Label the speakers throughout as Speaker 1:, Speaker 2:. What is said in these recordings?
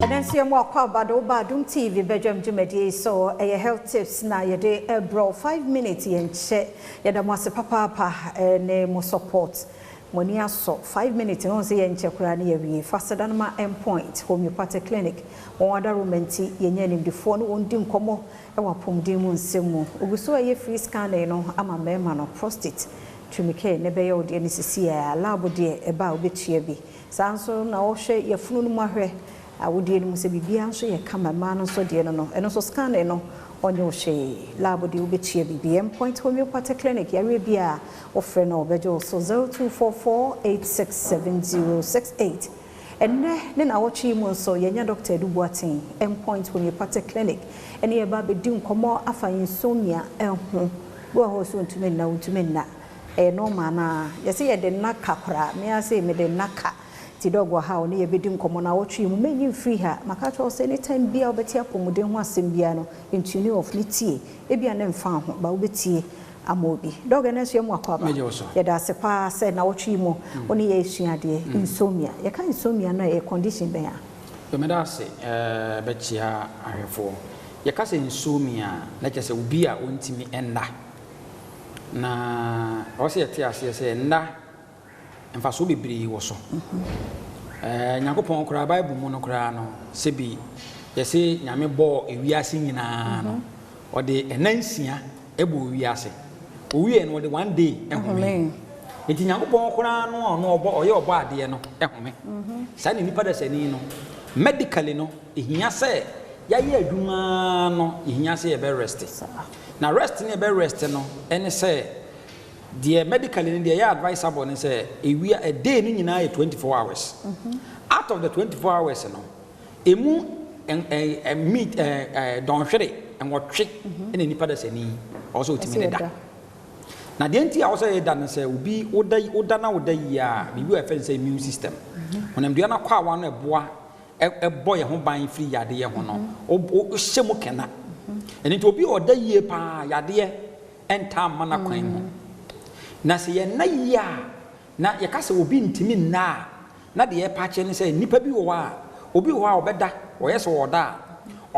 Speaker 1: Ɛnɛ nso yɛ mo akɔ abado ba Adom TV badwam dwumadie yi so. Ɛyɛ health tips na yɛde ɛbrɛ 5 minutes, yɛn kyɛ. Yɛda mo ase papaapa ne mo support. Mo ani asɔ 5 minutes no sɛ yɛn kyɛ koraa ne yɛwie. Faseda no ma Endpoint Homeopathic Clinic. Wɔn adaroma nti yɛnyɛ animdifoɔ ne wɔn di nkɔmmɔ ɛwɔ apɔmuden mu nsɛm mu. Ogu so a ɛyɛ free scanning no ama mmarima no, prostate tumike ne bɛyɛ wo deɛ ne sisi a lab deɛ ɛba a wobɛtua bi. Saa nso na wɔhwɛ yɛfunu no mu, ahwɛ awodie no mu sɛ biribiara nso yɛ kama. Mmaa no nso deɛ no, ɛno nso scanning no ɔnyɛ wo hwee. Lab deɛ wobɛtua biribi. Endpoint Homeopathic Clinic, yareɛ bi a wɔfrɛ no, ɔbɛgye wo so 0244867068. Ɛnnɛ ne na wɔtwe yi mu nso yɛnya Dr. Edu Boateng, Endpoint Homeopathic Clinic, ɛne yɛba abɛdi nkɔmmɔ afa insomnia ɛho. Bi wɔ hɔ so ntumi nna, ntumi nna, ɛyɛ normal anaa yɛsɛ yɛde nna ka koraa? Mea sɛ mede nna ka nti Doc wɔ ha, ɔne yɛbɛdi nkɔmmɔ na wɔtwe mu. Mɛnyi mfiri ha. Maka kyerɛ wo sɛ anytime bia wobɛte apɔmuden ho asɛm biara no, ntune off ne tie. Ebia ne mfa ho ba wobɛtie ama obi. Doc, ɛno nso yɛ mu akɔ aba.
Speaker 2: Megye wo so.
Speaker 1: Yɛda ase paa sɛ na wɔtwe mu wo ne yɛsua adeɛ. Insomnia, yɛka insomnia no a, ɛyɛ condition bɛn a?
Speaker 2: Meda ase. Bɛkyia ahwɛfoɔ. Yɛka sɛ insomnia a, na kyerɛ sɛ obi a ɔntumi nna. Na ɔwɔ sɛ yɛte aseɛ sɛ nna mfasoɔ bebree wɔ so. Nyankopɔn koraa, Bible mu no koraa no, sɛbi yɛse Nyame bɔɔ ewiase nyinaa no, ɔde ɛna 6 ɛbɔ ewiase. Owie no, ɔde one day ɛhome. Nti Nyankopɔn koraa no a ɔno ɔbɔ, ɔyɛ ɔbɔ adeɛ no ɛhome. Saa ne nipa dasani no, medically no, ehia sɛ yɛayɛ adwuma no, ehia sɛ yɛbɛ rest. Na rest ne yɛbɛ rest no ɛne sɛ deɛ medically no deɛ ɛyɛ advisable ne sɛ ewia, a day no nyinaa yɛ 24 hours. Out of the 24 hours no, emu ɛ ɛ ɛ meet ɛ ɛ dɔnhwere 8 ɛna nipa dasani ɔwɔ sɛ otumi ne da. Na deɛ nti a wɔsɛ yɛda no sɛ obi woda, woda na woda yie a, biribi wɔ ɛfɛ sɛ immune system, honamdua no akɔ awa no ɛboa ɛbɔ yɛn ho ban firi yadeɛ ho no, wohyɛ mu kɛna. Ɛno nti obi a ɔda yie paa, yadeɛ ɛntaa mma n'akwan mu. Na sɛ yɛnna yie a, na yɛka sɛ obi ntumi nna a, na deɛ ɛpa kyerɛ ne sɛ nnipa bi wɔ hɔ a, obi wɔ hɔ a ɔbɛda, ɔyɛ sɛ ɔda a,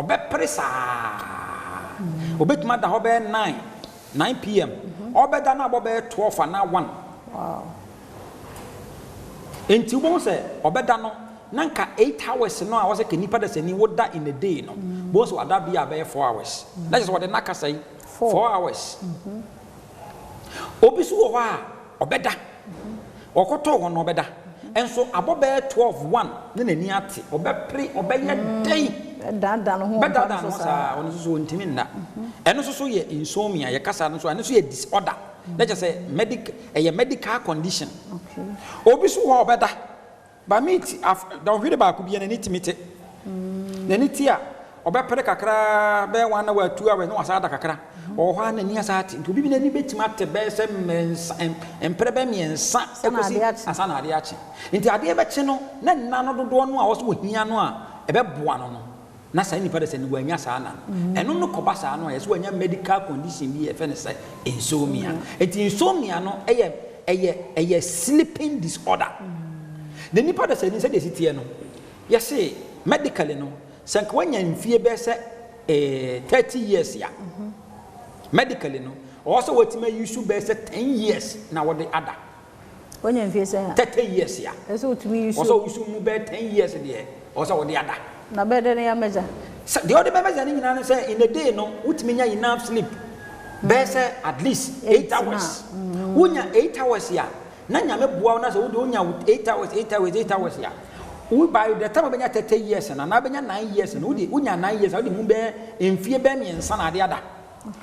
Speaker 2: ɔbɛpere saa, obɛtumi ada hɔ bɛyɛ 9 p.m., ɔbɛda na abɔ bɛyɛ 12 anaa 1. Nti wobɛhu sɛ ɔbɛda no na nka 8 hours no a wɔsɛ ka nipa da sɛ ni woda in a day no, bɛhu sɛ wada bi a bɛyɛ 4 hours, na kyerɛ sɛ wɔde naka sɛn? 4 hours. Obi so wɔ hɔ a ɔbɛda, ɔkɔtɔ hɔ no ɔbɛda nso abɔ bɛyɛ 12, 1 ne n'ani ate, ɔbɛpere, ɔbɛyɛ dɛn?
Speaker 1: Daadaa no ho.
Speaker 2: Bɛdaadaa no saa, ɔno nso so ɔntumi nna. Ɛno nso so yɛ insomnia. Yɛkasa no nso, ɛno nso yɛ disorder, na kyerɛ sɛ ɛyɛ medical condition. Obi so wɔ hɔ a ɔbɛda ba meet dɔnhwere baako bi, n'ani tumi te, n'ani te a, ɔbɛpere kakraa bɛyɛ 1 hour, 2 hours, na wasa ada kakra. Ɔwɔ hɔ a n'ani asa ate. Nti obi bi n'ani bɛtumi ate bɛyɛ sɛ mmiɛnsa, mprɛ bɛ 3
Speaker 1: Ansa na
Speaker 2: ɛkɔsi
Speaker 1: adeɛ akye.
Speaker 2: Ansa na adeɛ akye. Nti adeɛ bɛkye no na nna no dodoɔ no a wɔsɛ wɔhia no a ɛbɛboa no, na saa nipa de sɛ ne wanya saa na no, ɛno no kɔba saa no a, yɛsɛ wanya medical condition bi yɛfɛ no sɛ insomnia. Nti insomnia no ɛyɛ sleeping disorder. Na nipa de sɛ ni sɛdeɛ esi teɛ no, yɛse medically no, sɛ nka wanya mfie bɛyɛ sɛ 30 years a, medically no, ɔwɔ sɛ wɔtumi ayi so bɛyɛ sɛ 10 years na wɔde ada.
Speaker 1: Wonya mfie sɛn a?
Speaker 2: 30 years a.
Speaker 1: Ɛsɛ wotumi yi
Speaker 2: ɔwɔ sɛ
Speaker 1: so.
Speaker 2: ɔyi mu bɛyɛ 10 years deɛ, ɔwɔ sɛ wɔde ada.
Speaker 1: Na bɛyɛ dɛ ne yɛ mɛgya?
Speaker 2: Sɛ deɛ ɔde bɛmɛgya no nyinaa no sɛ in a day no, wotumi nya enough sleep bɛyɛ sɛ at least 8
Speaker 1: 8
Speaker 2: hours. Wonya 8 hours a, na Nyame boa wo na sɛ wode wonya wo 8 hours, 8 hours, 8 hours a, wo by the time wobɛnya 30 years no anaa wobɛnya 9 years no, wode wonya 9 years a, wode mu bɛyɛ mfie bɛyɛ 3 na ade ada.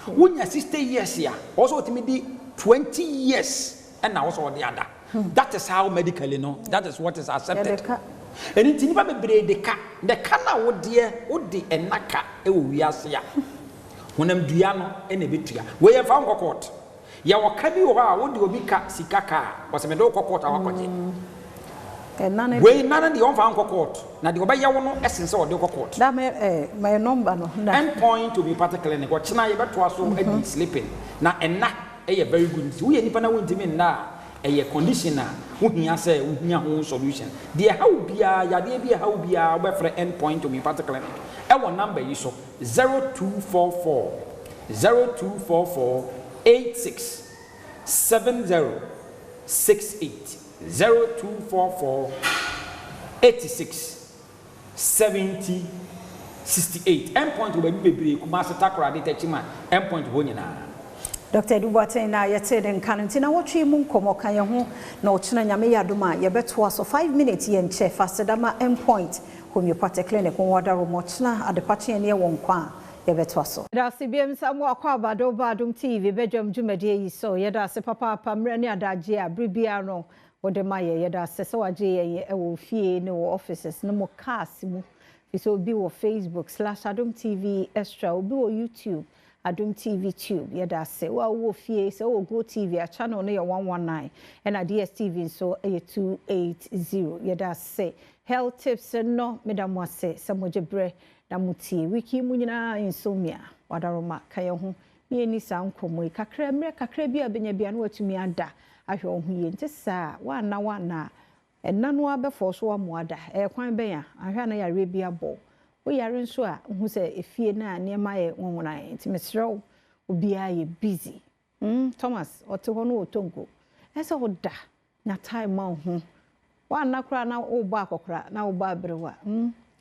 Speaker 2: Wonya 60 years a, ɔwɔ sɛ wotumi di 20 years ɛna wɔ sɛ wɔde ada. That is how medically no, that is what is accepted.
Speaker 1: Yɛde ka.
Speaker 2: Ɛno nti nipa bebree de ka de ka na wodeɛ wode ɛna ka ɛwɔ wiase a, honam dua no ɛna ɛbɛtua. Wei yɛmfa wo nkɔ court. Yɛwɔ ka bi wɔ hɔ a wode obi ka sika ka a, wɔsɛ mede wo kɔ court a, wakɔgye.
Speaker 1: Ɛna ne
Speaker 2: Wei nna no deɛ, ɔmfa wo nkɔ court, na deɛ ɔbɛyɛ wo no ɛsen sɛ ɔde wo kɔ court.
Speaker 1: Da me my number no na.
Speaker 2: Endpoint Homeopathic Clinic, ɔkyena yɛbɛtoa so adi sleeping. Na ɛna ɛyɛ very good. Nti woyɛ nipa na wontumi nna a, Ɛyɛ condition a wohia sɛ wohia ho solution. Deɛ ɛha wo biara, yadeɛ bi a ɛha wo biara, wobɛfrɛ End Point Homeopathic Clinic ɛwɔ number yi so, 0244 0244 86 70 68, 0244 86 70 68. End Point wɔ baabi bebree, Kumasi, Takoradi, Techiman, End Point hɔ nyinaa.
Speaker 1: Dr. Edu Boateng na yɛte ne nka no. Nti na wɔtwe mu nkɔmmɔ ka yɛn ho na ɔkyena Nyame yɛ adom a yɛbɛtoa so. 5 minutes yɛnkyɛ fasedama Endpoint Homeopathic Clinic ho wɔda rɔ. Ɔkyena adepakyeɛ ne yɛwɔ nkwa a yɛbɛtoa so. Yɛda ase biam sɛ mo akɔ abado ba Adom TV bɛdwam dwumadie yi so. Yɛda ase papaapa mmerɛ ne adagye a bere biara no wɔde ma yɛ. Yɛda ase sɛ wagye yɛn ɛwɔ fie ne wɔ offices ne mo cars mu fi sɛ obi wɔ Facebook/Adom TV Extra, obi wɔ YouTube, Adom TV Tube. Yɛda ase. Wo a wowɔ fie sɛ wowɔ Go TV a, channel no yɛ 119, ɛna DSTV nso yɛ 280. Yɛda ase. Health tips no, meda mo ase sɛ mogye berɛ na motie. Wiki mu nyinaa insomnia, wadaroma ka yɛn ho na yɛni saa nkɔmmɔ yi kakra. Mmerɛ kakra bi a bɛnya bia na watumi ada ahwɛ wo ho yie. Nti saa woanna woanna a, ɛna no abɛfɔ so wamoa da. Ɛyɛ kwan bɛn a ahwɛ a na yareɛ bi abɔ woyare nso a wohu sɛ efie no a nneɛma yɛ nwonwonan. Nti mesrɛ wo, obiara yɛ busy. Thomas ɔte hɔ no wɔtɔ nko, ɛsɛ woda nya time ma wo ho. Woanna koraa na wobɔ akɔkora na wobɔ aberewa.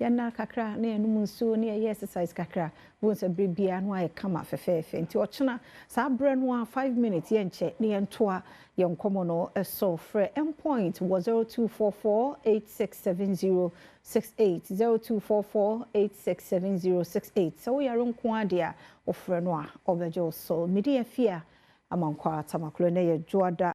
Speaker 1: Yɛnna kakra na yɛnom nsuo na yɛyɛ exercise kakra, wohu sɛ berɛ biara no ayɛ kama fɛfɛɛfɛ. Nti ɔkyena saa berɛ no a, 5 minutes yɛnkyɛ na yɛntoa yɛn nkɔmmɔ no so. Frɛ Endpoint wɔ 0244 8670 68, 0244 867068. Sɛ woyare nko adeɛ a, wofrɛ no a ɔbɛgye wo so. Mede afie a Amankwa Tamaklo na yɛ dwoada.